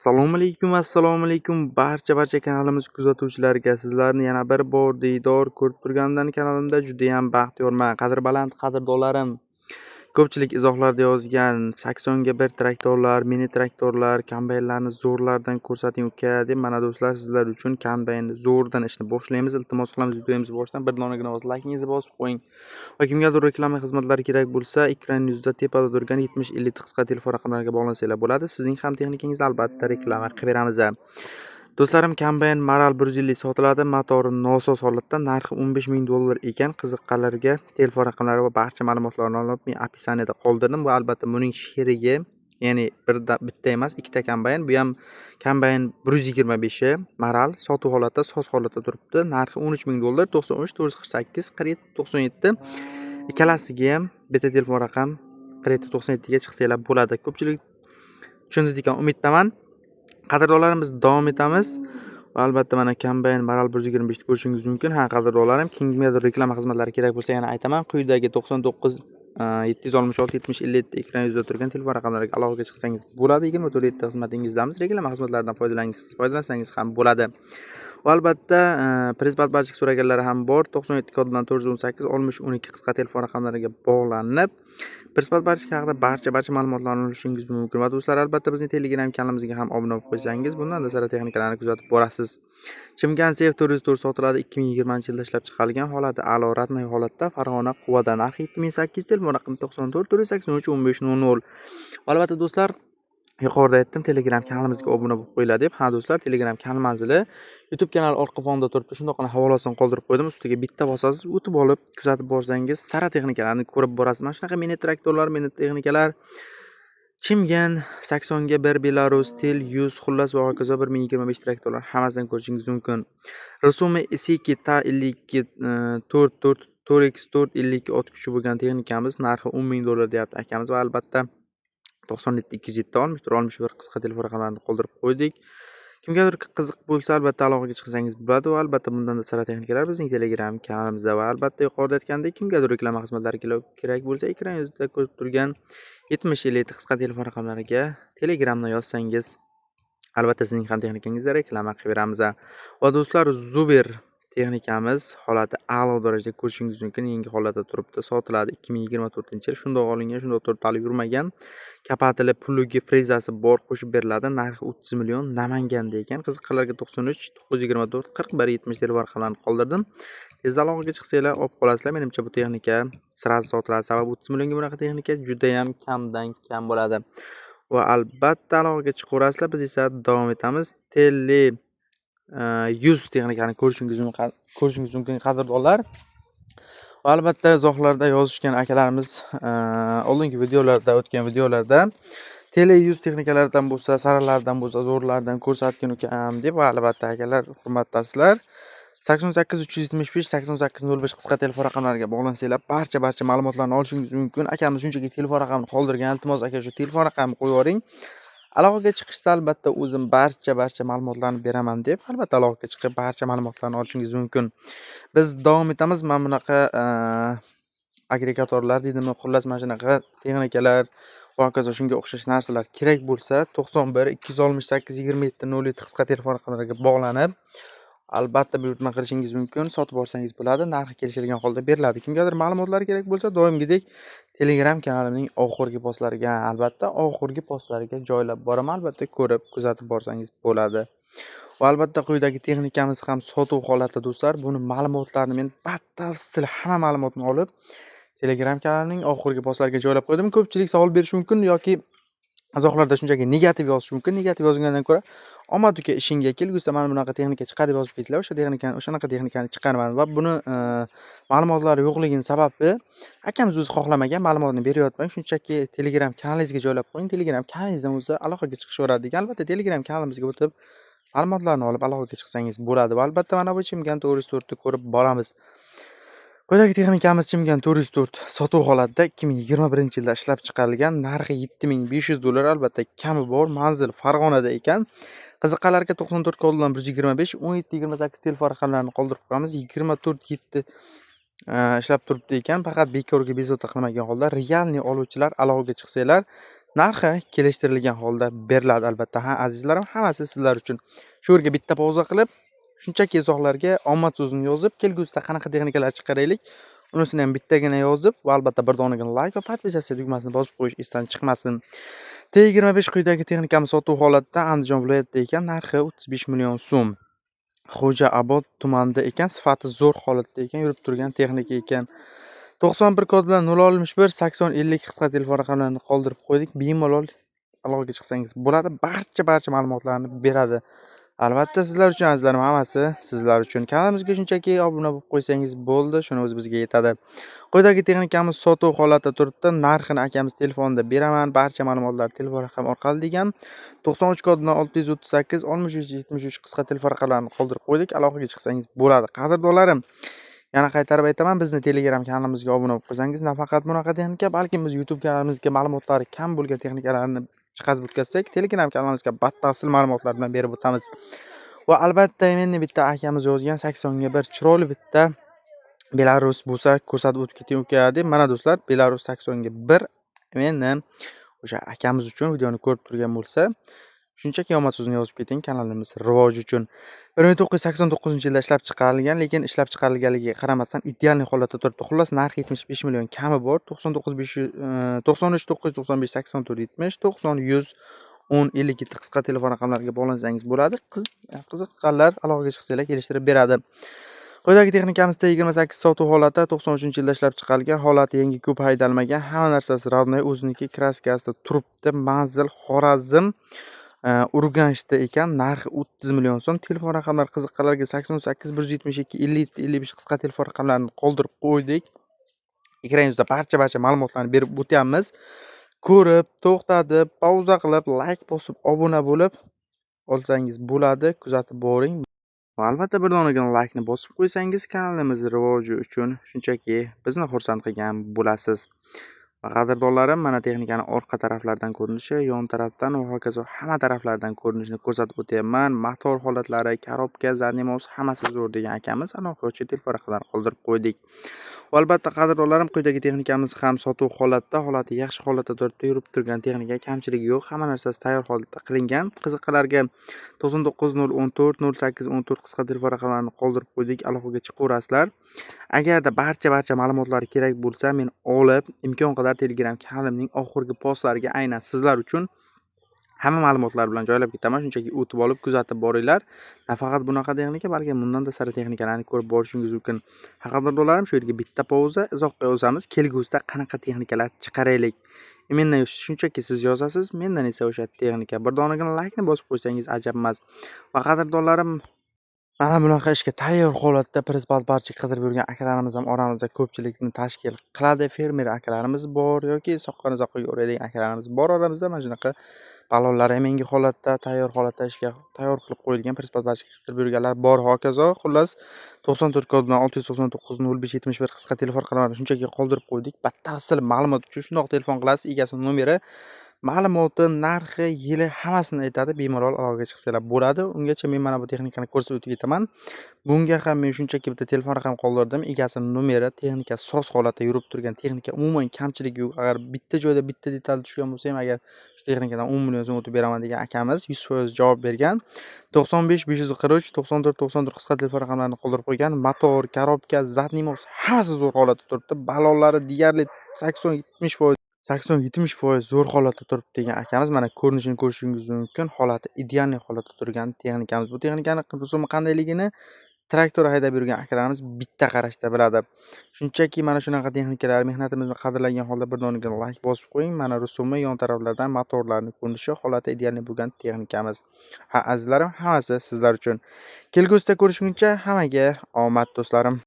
Assalomu alaykum, assalomu alaykum barcha kanalimiz kuzatuvchilariga. Sizlarni yana bir bor diydor ko'rib turganimdan kanalimda juda ham baxtiyorman. Qadr baland qadrdonlarim. Ko'pchilik izohlarda yozgan 80 ga 1 traktorlar, mini traktorlar, kombaynlarni zo'rlardan ko'rsating uka deb. Mana do'stlar, sizlar uchun kombaynni zo'rdan ishni boshlaymiz. Iltimos qilamiz, videomiz boshidan bir donagina laykingizni bosib qo'ying. Va kimgadir reklama xizmatlari kerak bo'lsa, ekran yuzida tepada turgan 70 50 qisqa telefon raqamlariga bog'lansanglar bo'ladi. Sizning ham texnikangizni albatta reklama qilib beramiz. Do'stlarim, kombayn Maral 150 sotiladi, motori nosoz holatda, narxi 15 000 dollar ekan. Qiziqqanlarga telefon raqamlari va barcha ma'lumotlarni olib men описание da qoldirdim va albatta buning sherigi, ya'ni bitta emas, ikkita kombayn. Bu ham kombayn 125 Maral sotuv holatda, soz holatda turibdi. Narxi 13 000 dollar, 93 448 47 97. Ikkalasiga ham bitta telefon raqam 47 97 ga chiqsanglar bo'ladi. Ko'pchilik tushundi degan umiddaman. Qadrdonlarimiz, davom etamiz. Va albatta mana kombayn Maral 125 ni ko'rishingiz mumkin. Ha, qadrdonlarim, kimgadir reklama xizmatlari kerak bo'lsa, yana aytaman, quyidagi 99 766 70 57 ekran yuzida turgan telefon raqamlariga aloqaga chiqsangiz bo'ladi. 24/7 xizmatingizdamiz. Reklama xizmatlaridan foydalansangiz ham bo'ladi. Va albatta приз подборщик so'raganlari ham bor. 97 kodidan 418 60 12 qisqa telefon raqamlariga bog'lanib, приз подборщик haqida barcha ma'lumotlarni olishingiz mumkin. Va do'stlar, albatta bizning Telegram kanalimizga ham obuna bo'lib qo'ysangiz, bundan sara texnikalarni kuzatib borasiz. Chimgan Sef 404 sotiladi, 2020-yilda ishlab chiqarilgan, holati a'lo, родной holatda, Farg'ona, Quvada, narxi 7800, telefon raqami 94 483 15 00. Albatta do'stlar, yuqorida aytdim, Telegram kanalimizga obuna bo'lib qo'yinglar deb. Ha do'stlar, Telegram kanal manzili YouTube kanal orqa fonida turibdi. Shundoqqina havolasini qoldirib qo'ydim. Ustiga bitta bosasiz, o'tib olib kuzatib borsangiz, sara texnikalarni ko'rib borasiz. Mana shunaqa mini traktorlar, mini texnikalar, Chimgan 80 ga 1 Belarus, Til 100, xullas va hokazo 1025 traktorlar hammasini ko'rishingiz mumkin. Rusumi Iseki Ta 52 4 4 4x4 52 ot kuchi bo'lgan texnikamiz, narxi 10 000 dollar deyapti akamiz va albatta 97 207 64 61 qisqa telefon raqamlarini qoldirib qo'ydik. Kimgadir qiziq bo'lsa, albatta aloqaga chiqsangiz bo'ladi va albatta bundan sara texnikalar bizning Telegram kanalimizda. Va albatta yuqorida aytgandek, kimgadir reklama xizmatlari kerak bo'lsa, ekran yuzida ko'rib turgan 70 57 qisqa telefon raqamlariga Telegramdan yozsangiz, albatta sizning ham texnikangizga reklama qilib beramiz. Va do'stlar, Zuber texnikamiz holati a'lo darajada, ko'rishingiz mumkin, yangi holatda turibdi, sotiladi, 2024-yil, shundoq olingan, shundoq turibdi, hali yurmagan. Копатель i, плуг i, frezasi bor, qo'shib beriladi. Narxi 30 million, Namanganda ekan. Qiziqqanlarga 93 924 41 70 telefon raqamlarini qoldirdim. Tezda aloqaga chiqsanglar, olib qolasizlar. Menimcha, bu texnika сразу sotiladi. Sababi 30 millionga bunaqa texnika judayam kamdan kam bo'ladi. Va albatta aloqaga chiqaverasizlar. Biz esa davom etamiz. Tele 100 texnikani ko'rishingiz mumkin, qadrdonlar. Va albatta izohlarda yozishgan akalarimiz, oldingi videolarda, o'tgan videolarda Tele 100 texnikalaridan bo'lsa, saralardan bo'lsa, zo'rlardan ko'rsatgin ukam deb. Va albatta akalar, hurmatdasizlar. 88 375 88 05 qisqa telefon raqamlariga bog'lansanglar, barcha ma'lumotlarni olishingiz mumkin. Akamiz shunchaki telefon raqamini qoldirgan. Iltimos aka, shu telefon raqamini qo'yib yuboring. Aloqaga chiqishsa, albatta o'zim barcha ma'lumotlarni beraman deb, albatta aloqaga chiqib barcha ma'lumotlarni olishingiz mumkin. Biz davom etamiz. Mana bunaqa agregatorlar deydimi, xullas mana shunaqa texnikalar va hokazo shunga o'xshash narsalar kerak bo'lsa, 91 268 27 07 qisqa telefon raqamlariga bog'lanib, albatta buyurtma qilishingiz mumkin. Sotib olsangiz bo'ladi. Narxi kelishilgan holda beriladi. Kimgadir ma'lumotlar kerak bo'lsa, doimgidek Telegram kanalimning oxirgi postlariga, albatta oxirgi postlariga joylab boraman. Albatta ko'rib, kuzatib borsangiz bo'ladi. Va albatta quyidagi texnikamiz ham sotuv holatida, do'stlar. Buni ma'lumotlarini men batafsil hamma ma'lumotni olib Telegram kanalining oxirgi postlariga joylab qo'ydim. Ko'pchilik savol berishi mumkin yoki izohlarda shunchaki negativ yozishi mumkin. Negativ yozgandan ko'ra, "Omad uka, ishingga, kelgusida mana bunaqa texnika chiqadi" deb yozib ketdilar. O'sha texnikani, o'shanaqa texnikani chiqaraman va buni ma'lumotlari yo'qligini sababi akamiz o'zi xohlamagan, ma'lumotni beryapman. Shunchaki Telegram kanalingizga joylab qo'ying. Telegram kanalingizdan o'zi aloqaga chiqishaveradi degan. Albatta Telegram kanalimizga o'tib, ma'lumotlarni olib aloqaga chiqsangiz bo'ladi. Va albatta mana bu Chimgan 404 ni ko'rib boramiz. Quyidagi texnikamiz Chimgan 404 sotuv holatida, 2021-yilda ishlab chiqarilgan, narxi 7500 dollar, albatta kami bor, manzil Farg'onada ekan. Qiziqqanlarga 94 kod bilan 125 17 28 telefon raqamlarini qoldirib qo'yamiz. 24 7 Ishlab turibdi ekan, faqat bekorga bezovta qilmagan holda реальный oluvchilar aloqaga chiqsanglar, narxi kelishtirilgan holda beriladi albatta. Ha, azizlarim, hammasi sizlar uchun. Shu yerga bitta pauza qilib, shunchaki izohlarga omad so'zini yozib, kelgusida qanaqa texnikalar chiqaraylik, unisini ham bittagina yozib va albatta bir donagina like va подписаться tugmasini bosib qo'yish esdan chiqmasin. T25 quyidagi texnikamiz sotuv holatida Andijon viloyatida ekan, narxi 35 million so'm. Xo'jaobod tumanida ekan, sifati zo'r holatda ekan, yurib turgan texnika ekan. 91 kod bilan 061 80 50 qisqa telefon raqamlarini qoldirib qo'ydik. Bemalol aloqaga chiqsangiz bo'ladi. Barcha ma'lumotlarni beradi. Albatta sizlar uchun azizlarim, hammasi sizlar uchun. Kanalimizga shunchaki obuna bo'lib qo'ysangiz bo'ldi, shuni o'zi bizga yetadi. Quyidagi texnikamiz sotuv holatida turibdi. Narxini akamiz telefonda beraman, barcha ma'lumotlar telefon raqami orqali degan. 93 kod bilan 638 63 73 qisqa telefon raqamlarini qoldirib qo'ydik. Aloqaga chiqsangiz bo'ladi. Qadrdonlarim, yana qaytarib aytaman, bizni Telegram kanalimizga obuna bo'lib qo'ysangiz, nafaqat bunaqa texnika, balkim biz YouTube kanalimizga ma'lumotlari kam bo'lgan texnikalarni chiqazib o'tkazsak, Telegram kanalimizga batafsil ma'lumotlar bilan berib o'tamiz. Va albatta meni bitta akamiz yozgan 80 ga bir chiroyli bitta Belarus bo'lsa ko'rsatib o'tib keting uka deb. Mana do'stlar, Belarus 80 ga bir meni o'sha akamiz uchun videoni ko'rib turgan bo'lsa, shunchaki omad so'zini yozib keting kanalimiz rivoji uchun. 1989-yilda ishlab chiqarilgan, lekin ishlab chiqarilganligiga qaramasdan идеальный holatda turibdi. Xullas, narxi 75 million kami bor. 99 500 93 995 84 70 90 100 10 57 qisqa telefon raqamlariga bog'lansangiz bo'ladi. Qiziqqanlar aloqaga chiqsanglar kelishtirib beradi. Quyidagi texnikamiz T28 sotuv holati 93-yilda ishlab chiqarilgan, holati yangi, ko'p haydalmagan, hamma narsasi родной, o'ziniki kraskasida turibdi. Manzil Xorazm, Urganchda ekan, narxi 30 million so'm. Telefon raqamlari qiziqqanlarga 88 172 57 55 qisqa telefon raqamlarini qoldirib qo'ydik. Ekraningizda barcha ma'lumotlarni berib o'tyapmiz. Ko'rib, to'xtatib, pauza qilib, like bosib, obuna bo'lib olsangiz bo'ladi, kuzatib boring. Va albatta bir donagina laykni bosib qo'ysangiz kanalimiz rivoji uchun shunchaki bizni xursand qilgan bo'lasiz. Va qadrdonlarim, mana texnikani orqa taraflaridan ko'rinishi, yon tarafdan va hokazo hamma taraflardan ko'rinishini ko'rsatib o'tyapman. Motor holatlari, korobka, задний мост hammasi zo'r degan akamiz aloqachi telefon raqamlarini qoldirib qo'ydik. Va albatta qadrdonlarim, quyidagi texnikamiz ham sotuv holatda, holati yaxshi holatda turibdi, yurib turgan texnika, kamchiligi yo'q, hamma narsasi tayyor holatda qilingan. Qiziqqanlarga 99 014 08 14 qisqa telefon raqamlarini qoldirib qo'ydik, aloqaga chiqaverasizlar. Agarda barcha ma'lumotlar kerak bo'lsa, men olib imkon qadar Telegram kanalimning oxirgi postlariga aynan sizlar uchun hamma ma'lumotlar bilan joylab ketaman. Shunchaki o'tib olib kuzatib boringlar. Nafaqat bunaqa texnika, balki bundan sara texnikalarni ko'rib borishingiz mumkin. Qadrdonlarim, shu yerga bitta pauza, izohga yozamiz. Kelgusida qanaqa texnikalar chiqaraylik. Mendan shunchaki siz yozasiz, mendan esa o'sha texnika. Bir donagina laykni bosib qo'ysangiz ajab emas. Va qadrdonlarim, mana bunaqa ishga tayyor holatda press-podbarchik qidirib yurgan akalarimiz ham oramizda ko'pchilikni tashkil qiladi. Fermer akalarimiz bor yoki soqqani soqqaga uradigan akalarimiz bor oramizda. Mana shunaqa balonlar ham yangi holatda, tayyor holatda ishga tayyor qilib qo'yilgan press-podbarchik qidirib yurganlar bor hokazo. Xullas, 94 kod bilan 699 05 71 qisqa telefon raqamlarini shunchaki qoldirib qo'ydik. Batafsil ma'lumot uchun shundoq telefon qilasiz, egasini nomeri, ma'lumoti, narxi, yili hammasini aytadi. Bemalol aloqaga chiqsanglar bo'ladi. Ungacha men mana bu texnikani ko'rsatib o'tib ketaman. Bunga ham men shunchaki bitta telefon raqam qoldirdim. Egasini nomeri, texnika soz holatda yurib turgan texnika, umuman kamchiligi yo'q. Agar bitta joyda bitta detal tushgan bo'lsa ham, agar shu texnikadan 10 million so'm o'tib beraman degan akamiz 100% javob bergan. 95 543 94 94 qisqa telefon raqamlarini qoldirib qo'ygan. Motor, korobka, задний мост hammasi zo'r holatda turibdi. Balonlari deyarli 80-70%, 80-70% zo'r holatda turibdi degan akamiz. Mana ko'rinishini ko'rishingiz mumkin. Holati идеальный holatda turgan texnikamiz. Bu texnikani rusumi qandayligini traktor haydab yurgan akalarimiz bitta qarashda biladi. Shunchaki mana shunaqa texnikalar mehnatimizni qadrlagan holda bir donagina layk bosib qo'ying. Mana rusumi, yon taraflardan motorlarning ko'rinishi, holati идеальный bo'lgan texnikamiz. Ha, azizlarim, hammasi sizlar uchun. Kelgusida ko'rishguncha hammaga omad, do'stlarim.